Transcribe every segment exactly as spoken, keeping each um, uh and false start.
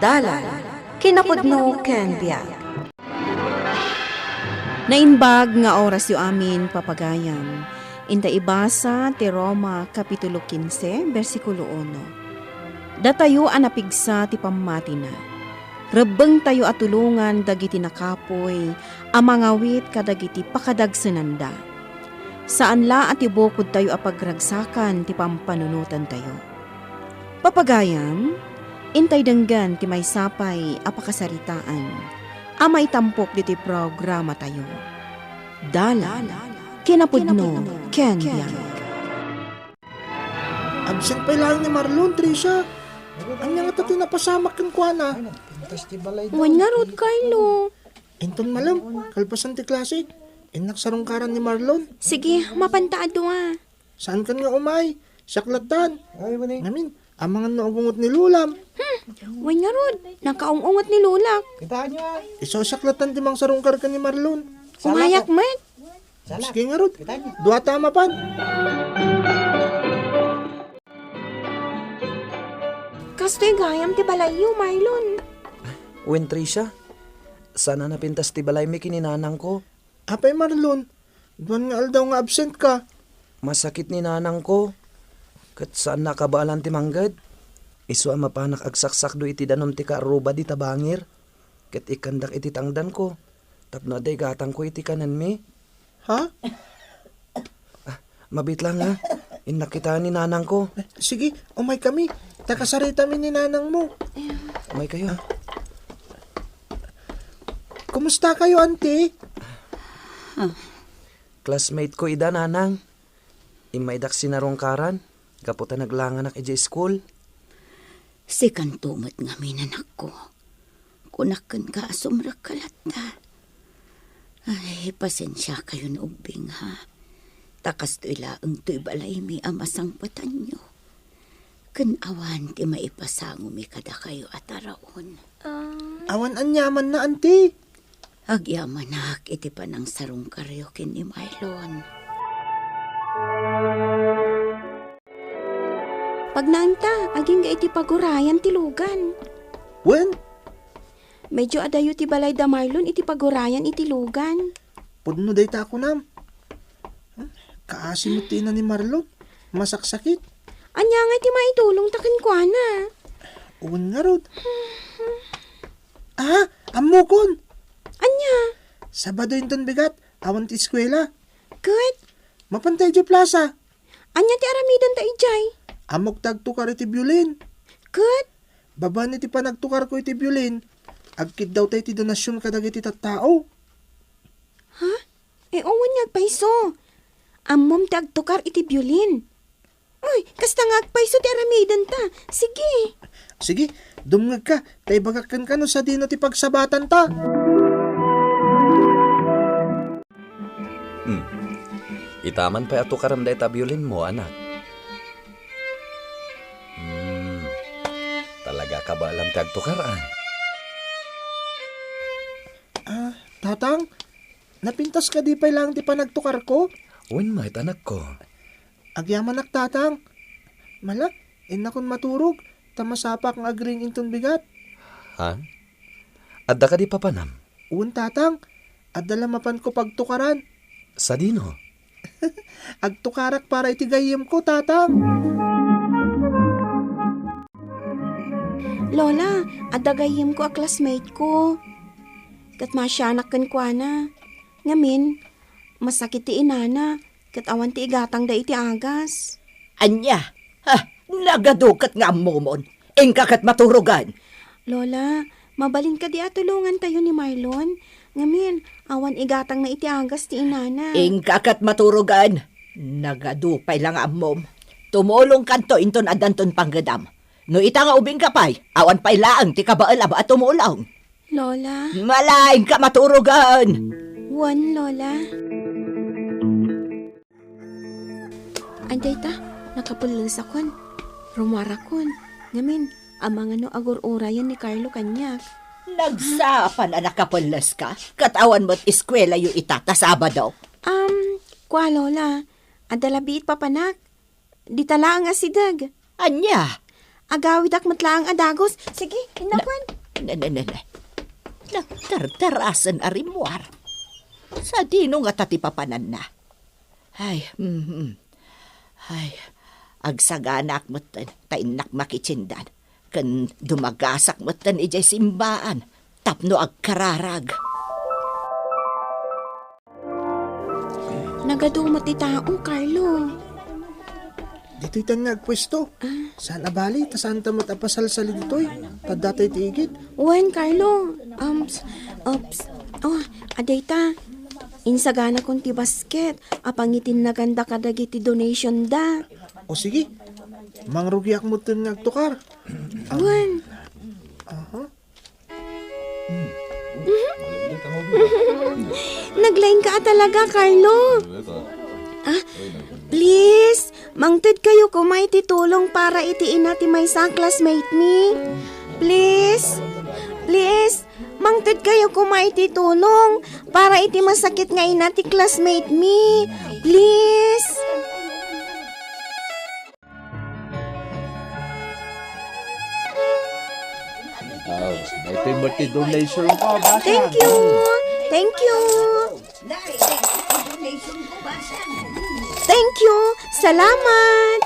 Dalan, kinapudno ken biag. Naimbag nga orasyo amin, papagayam. Inta ibasa ti Roma, Kapitulo kinse, bersikulo uno. Datayo a napigsa ti pammatina. Rebbengtayo a tulongan dagiti nakapuy a mangawit kadagiti pakadagsenanda. Saan la a ti bukodtayo a pagragsakan ti pampanunotantayo. Papagayam, intay denggen ti maysa pay a pakasaritaan a maitampok ditoy programatayo. Dalan, kinapudno, ken biag. Absent pay laeng ni Marlon, Tricia. Ania ngata ti napasamak kenkuana? Wen ngarud, Carlo. Inton malem, kalpasan ti klase, innak sarungkaran ni Marlon. Sige, mapanta a dua. Saankan nga umay? Siak lattan. Ay, wani. Ngamin, amangan no agungot ni Lolam. Hmm, wen ngarud, nakaung-ungot ni Lolak. Kitaan nyo, ah. Isu siak lattan ti mangsarungkar ken ni Marlon. Umayak met. Sala. Sige ngarud. Kitaan nyo. Dua ta mapan. Kastoy gayam ti balayyo, Marlon. Wen, Tricia, saan a napintas ti balaymi ken ni nanangko. Apay, Marlon, duan nga aldaw nga absent ka. Masakit ni nanangko, ket saanna a kabaelan ti mangged. Isu a mapanak agsaksakdo iti danum ti kaarruba dita bangir, ket ikkandak iti tangdanko tapno adda igatangko iti kanenmi. Ha? Ah, mabitlang, ha? Innak kita ni nanangko. Sige, umay kami. Ta kasaritami ni nanangmo. Umay kayo. Ah. Kumusta kayo, auntie? Ah. Classmate ko ida, nanang. Immaydak sinarungkaran, gapu ta naglanganak idiay school. Sikanto met ngamin, anakko. Kunak kenka a sumrekka latta. Ay, pasensia kayon ubbing, ha. Ta kastoy laeng toy balaymi a masangpetanyo. Ken awan ti maipasangomi kadakayo a taraon. Ah. Awan aniamanna, anti. Agyamanak iti panangsarungkaryo ken ni Marlon. Pagnaenta, agingga iti pagurayan ti lugan. Wen? Medyo adayo ti balay da Marlon iti pagurayan iti lugan. Pudno dayta a kunam. Kaasi met ti ina ni Marlon. Masaksakit. Ania nga iti maitulongta kenkuana? Wen ngarud. Ah, ammokon. Ania? Sabado inton bigat, awan ti eskuela. Ket? Mapanta idiay plaza. Ania ti aramidenta idiay? Ammok ti agtukar iti biolin. Ket? Babaen iti panagtukarko iti biolin, agkiddawta iti donasion kadagiti tattao. Ha? E, wen nga agpayso. Ammom ti agtukar iti biolin. Uy, kasta nga agpayso ti aramidenta. Sige. Sige, dumngegka, ta ibagak kenka no sadino ti pagsabatanta. Hmm. Itaman pay a tukarem dayta biolinmo, anak. Hmm. Talaga kabaelam ti agtukar, a? Ah, Tatang, napintas kadi pay laeng ti panagtukarko? Wen met, anakko. Agyamanak, Tatang. Mala, innakon maturog, ta masapak nga agring inton bigat. Ha? Adda kadi papanam? Wen, Tatang. Adda la mapanko pagtukaran. Sadino? Agtukarak para iti gayyemko, Tatang. Lola, adda gayyemko a classmate ko. Ket maasianak kenkuana. Ngamin, masakit ti inana, ket awan ti igatangda iti agas. Ania? Ha, nagadu ket nga ammomon. Inka ket maturogan. Lola, mabalin kadi a tulongantayo ni Marlon? Ngamin, awan igatangna iti agas ti inana. Inka ket maturogan. Nagadu pay la nga ammom. Tumulongkanto inton addanton panggedam. No ita nga ubingka pay, awan pay laeng ti kabaelam a tumulong. Lola. Mala, inka maturogan. Wen, Lola. Adda ita, nakapellesakon. Rumuarakon. Ngamin, amangan no agur-urayan ni Carlo kaniak. Nagsapa a nakapelleska, ket awan met eskuelayo ita ta Sabado. Um, kua, Lola, adda la biit papanak. Dita laeng a sideg. Ania? Agawidak met laeng a dagus. Sige, innawen. Na, na, na, na. Nagtartarasen a rimmuar. Sadino ngata ti papananna? Ay, mhm. Ay, agsaganak metten, ta innak makitsindan. Ken dumagasak metten idiay simbaan, tapno agkararag. Nagadu met ti tao, Carlo. Ditoy tan nga agpuesto. Ah. Saan a bali, ta saan ta met a pasalsali ditoy. Ta adda tay ti igid. Wen, Carlo. Ams, ups. Oh, adayta. Insaganakon ti basket a pangitinnaganda kadagiti donation da. O sige. Mangrugiak metten nga agtukar. Wen. Aha. Naglain ka talaga, Carlo. Ah, please, mangted kayo koma iti tulong para iti ina ti maysa a classmate mi. Please, please, mangted kayo koma iti tulong para iti masakit nga ina ti classmate mi. Please. Aw, ito'y multi-donation ko, basa. Thank you. Thank you. Thank you. Salamat.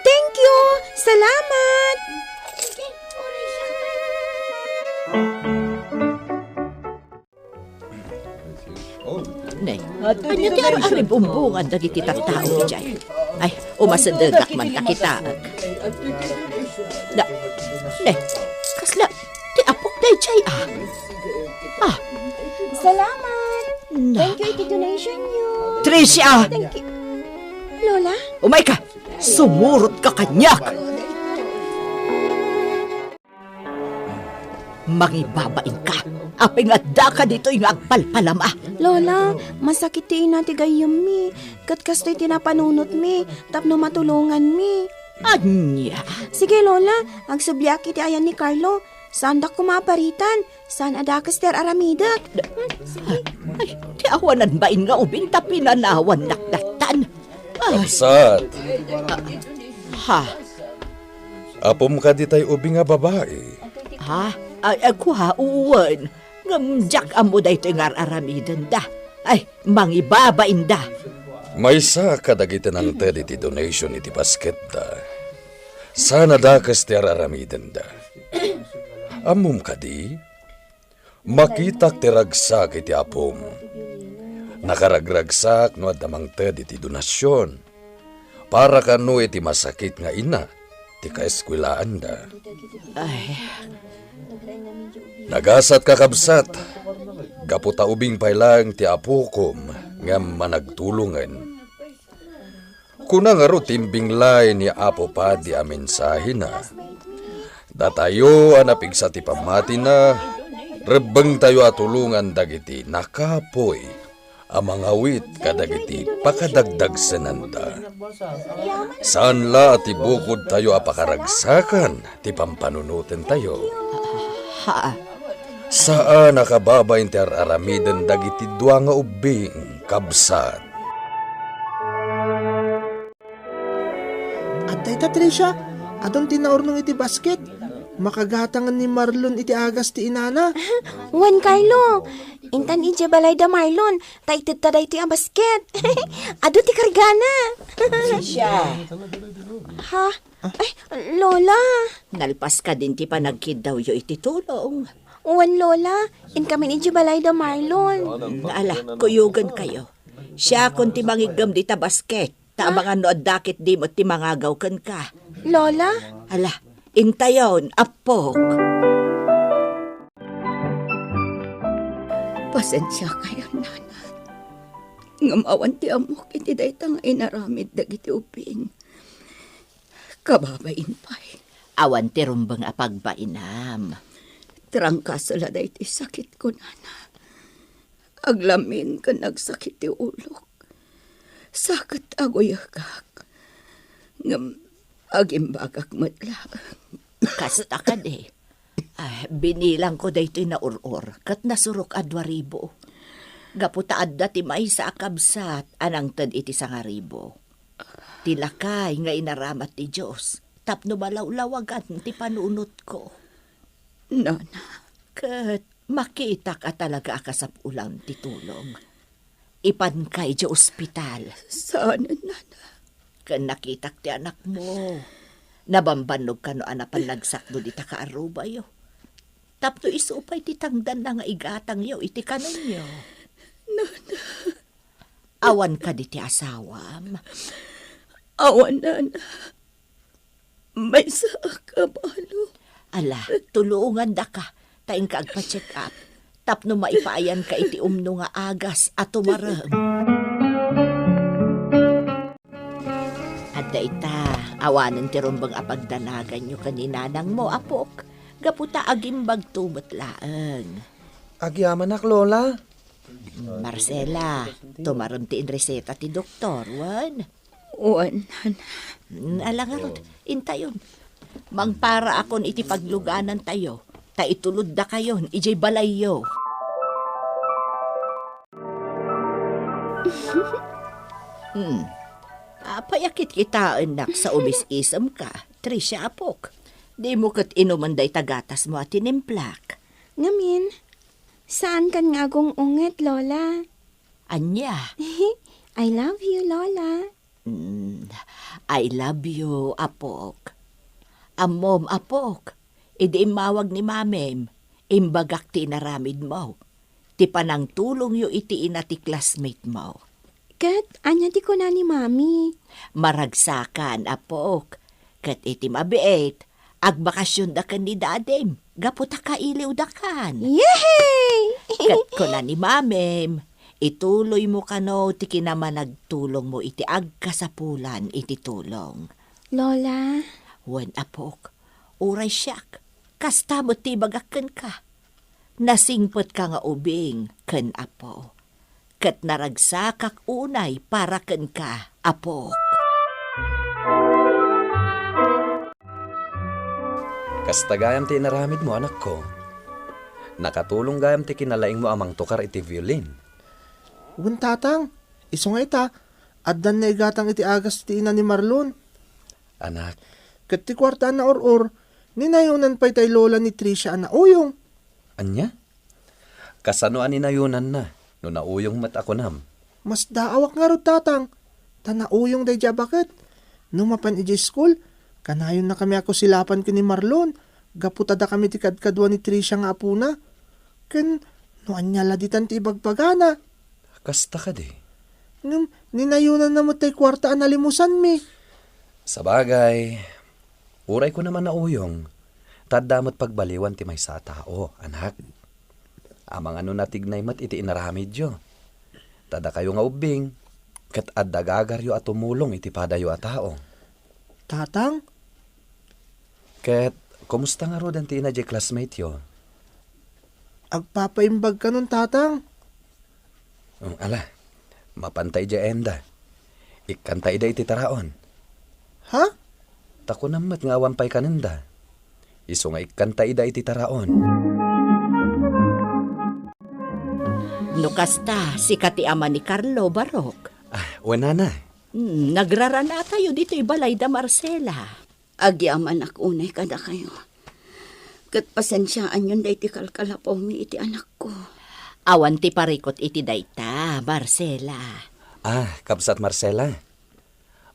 Thank you. Salamat. Ne, ania ti ar-aribumbungan dagiti tattao idiay? Ay, umasidegak man ta kitaek. Da, ne, kasla, ti apok daydiay, ah. Ah. Salamat. Na. Thank you iti donation niyo. Tricia! Thank you. Lola? Umayka! Sumurotka kaniak! Mangibabainka. Apay nga addaka ditoy nga agpalpalama? Lola, masakit ti ina ti gayyemmi, ket kastoy ti napanunotmi tapno matulonganmi. Ania? Sige, Lola, agsubliak iti ayan ni Carlo. Saandak koma a paritan. Saan a dakes ti ar-aramidek. Ay, ti awanan bain nga ubing ta pinanawannak dattan. Ay. Kabsat. Ha? Apom kadi tay ubing a babai? Ha? Ay, ay, kua, uwan. Ngem diak ammo daytoy nga ar-aramidenda. Ay, mangibabainda. Maysa kadagiti nangted iti donation iti basketda. Saan a dakes ti ar-aramidenda. Ammom kadi? Makitak ti ragsak iti apom. Nakaragragsak no adda mangted iti donasion. Para kano iti masakit nga ina ti kaeskuelaanda. Ay. Nagasat, kakabsat. Gapu ta ubing pay laeng ti apokom ngem managtulongen. Kuna ngarud ti imbinglay ni Apo Padi a mensahena. Datayo a napigsa ti pammatina, rebbengtayo a tulongan dagiti nakapuy a mangawit kadagiti pakadagdagsenanda. Saan la a ti bukodtayo a pakaragsakan ti pampanunotentayo. Ha? Saan a kababain ti ar-aramiden dagiti dua nga ubbing, kabsat. Adda ita, Tricia, adun ti naurnong iti basket. Makagatangen ni Marlon iti agas ti inana. Wen, Carlo, intan idiay balay da Marlon, ta itedta daytoy a basket. Adu ti kargana. Tricia. Ha? Ay, Lola. Nalpas kadin ti panagkiddawyo iti tulong. Wen, Lola, inkamin idiay balay da Marlon. Ala, kuyogen kayo. Siakon ti mangiggem dita basket. Ta amangan no adda ketdi met ti mangagaw kenka. Lola? Ala, intayon, appok. Pasensiakayon, nanat. Ngem awan ti ammok iti dayta nga inaramid dagiti ubbing. Kababain pay. Awan ti rumbeng a pagbainam. Trangkaso la daytoy sakitko, nana. Aglamin ken agsakit ti ulok. Sa ket aguyegak. Ngem agimbagak met laeng. Kasta kadi. Ah, binilangko daytoy naur-or ket nasurok a dua ribu. Gapu ta adda ti maysa a kabsat a nangted iti sangaribu. Ti lakay nga inaramat ti Dios. tapno malawlawagan ti panunotko. Nana. Ket makitak a talaga a kasapulan ti tulong. Ipanka idiay ospital. Saan, Nana? Ken nakitak ti anakmo. Nabambannog kano a napan nagsakdo dita kaarrubayo. Tapno isu pay ti tangdanna nga igatangyo iti kanenyo. Nana. Awan kadi ti asawam? Awan, Nana. Maysaak a balo. Ala, tulongandaka, ta inka agpa-check up. Tapno maipaayanka iti umno nga agas a tumarem. Adda ita, awanen ti rumbeng a pagdanaganyo ken ni nanangmo, apok, gapu ta agimbagto met laeng. Agyamanak, Lola. Marcela, tumarem ti inreseta ti doktor, wen? Wen, Nana. Mm, ala ngarud, intayon. Mangparaakon iti pagluganantayo, ta ituloddakayon idiay balayyo. Hmm. Apay a kitkitaennak sa umis-isemka, Tricia, apok? Dimo ket inumen dayta gatasmo a tinimplak? Ngamin, saankan nga agung-unget, Lola. Ania? I love you, Lola. Mm, I love you, apok. Ammom, apok, idi immawag ni mamim, imbagak ti inaramidmo, ti panangtulongyo iti ina ti classmate mo. Ket ania ti kuna ni Mami? Maragsakan, apok. Ket iti mabiit, agbakasionda ken ni dadim, gapu ta kailiwdakan. Yehey! Ket kuna ni Mamim, ituloymo kano ti kinamanagtulongmo iti agkasapulan iti tulong. Lola? Wen, apok, uray siak, kasta met ti ibagak kenka. Nasingpetka nga ubing ken Apo, ket naragsakak unay para kenka, Apok. Kasta gayam ti inaramidmo, anakko. Nakatulong gayam ti kinalaingmo a mangtukar iti violin. Wen, Tatang, isu nga ita, addan naigatang iti agas ti ina ni Marlon. Anak. Ket ti kuarta a naur-or, ninayonan pay tay lola ni Tricia a nauyong. Ania? Kasano a ninayonanna no nauyong met a kunam? Masdaawak ngarud, Tatang, ta nauyong daydiay a baket. No mapan idiay iskul, kanayonnakami a kusilapan ken ni Marlon, gapu ta dakami ti kadkadua ni Tricia nga apuna. Ken no ania la ditan ti ibagbagana? Kasta kadi? Ngem ninayonanna met tay kuarta a nalimusanmi. Sabagay, uray kunam a nauyong, ta adda met pagbaliwan ti maysa a tao, anak. Amangan no natignay met iti inaramidyo. Ta dakayo nga ubbing, ket adda gagaryo a tumulong iti padayo a tao. Tatang? Ket, kumusta ngaruden ti ina diay classmate-yo? Agpapaimbag kanon, Tatang. Mm, ala, mapanta idiay enda. Ikkanta ida iti taraon. Ha? Ta kunam met nga awan pay kanenda. Isu nga ikkanta ida iti taraon. No kasta, sika ti ama ni Carlo, Barok. Ah, wen, nana. Hmm, nagraranatayo ditoy balay da Marcela. Agyamanak unay kadakayo. Ket pasensiaanyon daytoy kalkalapawmi iti anakko. Awan ti parikut iti dayta, Marcela. Ah, kabsat Marcela.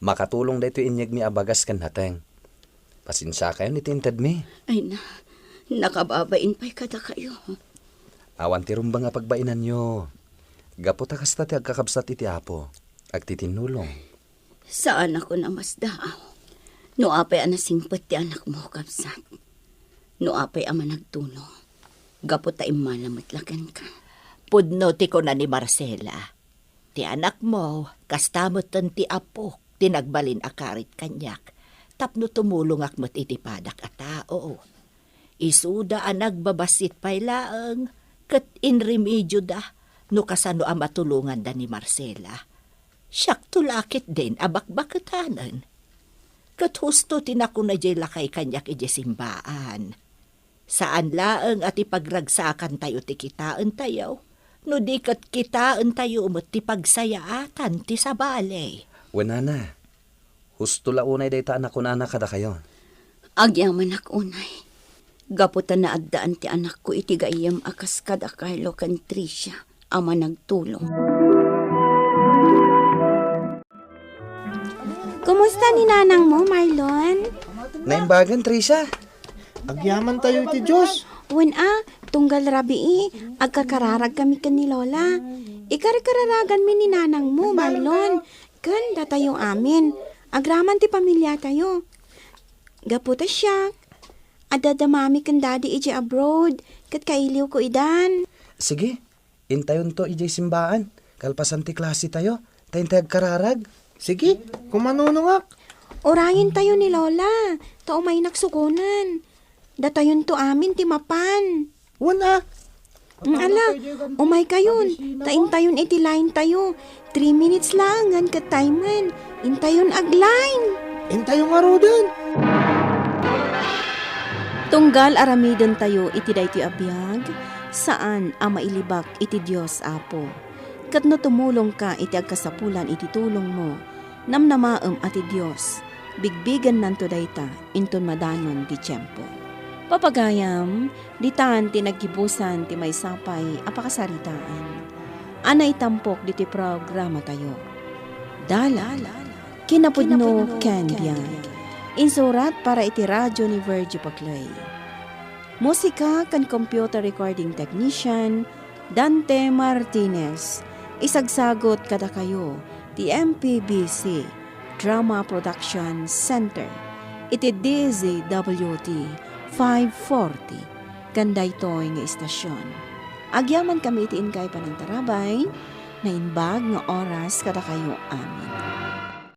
Makatulong daytoy inyegmi a bagas ken nateng. Pasensiakayon iti intedmi. Ay na, nakababain pay kadakayo. Awan ti rumbeng a pagbainanyo. Gapu ta kasta ti agkakabsat iti Apo, agtitinnulong. Saanakon a masdaaw no apay a nasingpet ti anakmo, kabsat. No apay a managtulong, gapu ta immala met la kenka. Pudno ti kuna ni Marcela. Ti anakmo, kasta metten ti apok ti nagbalin a karit kaniak tapno tumulongak met iti padak a tao. Isuda a nagbabassit pay laeng ket inremedioda no kasano a matulonganda ni Marcela. Siakto la ketdin a bakbaketanen. Ket husto ti nakuna diay lakay kaniak idiay simbaan. Saan laeng a ti pagragsakantayo ti kitaentayo, no di ket kitaentayo met ti pagsayaatan ti sabali. Wen, nana, husto la unay dayta a nakunana kadakayo. Agyamanak unay, gapu ta naaddaan ti anakko iti gayyem a kas kada Carlo ken Tricia a managtulong. Kumusta ni nanangmo, Marlon? Naimbagan, Tricia. Agyamantayo iti Dios. Wen a, tunggal rabii, agkarkararag kami ken ni Lola. Ikarkararaganmi ni nanangmo, Marlon, ken datayo amin. Agraman ti pamiliatayo. Gapu ta siak, adda damami ken Daddy idiay abroad, ket kailiwko idan. Sige, intayonto idiay simbaan, kalpasan ti klasetayo, ta intay agkararag. Sige, kumanunongak. Urayentayo ni Lola, ta umaynak sugonen. Datayonto amin ti mapan. Wen a. Mm, ala, umaykayon, ta intayon iti line tayo. Three minutes laengen ket timen. Intayon ag-line. Intayo ngaruden. Tunggal aramidentayo iti daytoy a biag, saan a mailibak iti Dios, Apo. Ket no tumulongka iti agkasapulan iti tulongmo, namnamaem a ti Dios, bigbigennanto dayta inton madanon ti tiempo. Papagayam, ditan ti naggibusan ti maysa pay a pakasaritaan a naitampok ditoy programatayo. Dalan, kinapudno ken biag. Insurat para iti radio ni Virgie Paclay. Musika ken computer recording technician, Dante Martinez. Isagsagut kadakayo ti M P B C Drama Production Center iti D Z W T five forty ken daytoy nga istasion. Agyamankami iti inkay panangtarabay, naimbag nga oras kadakayo amin.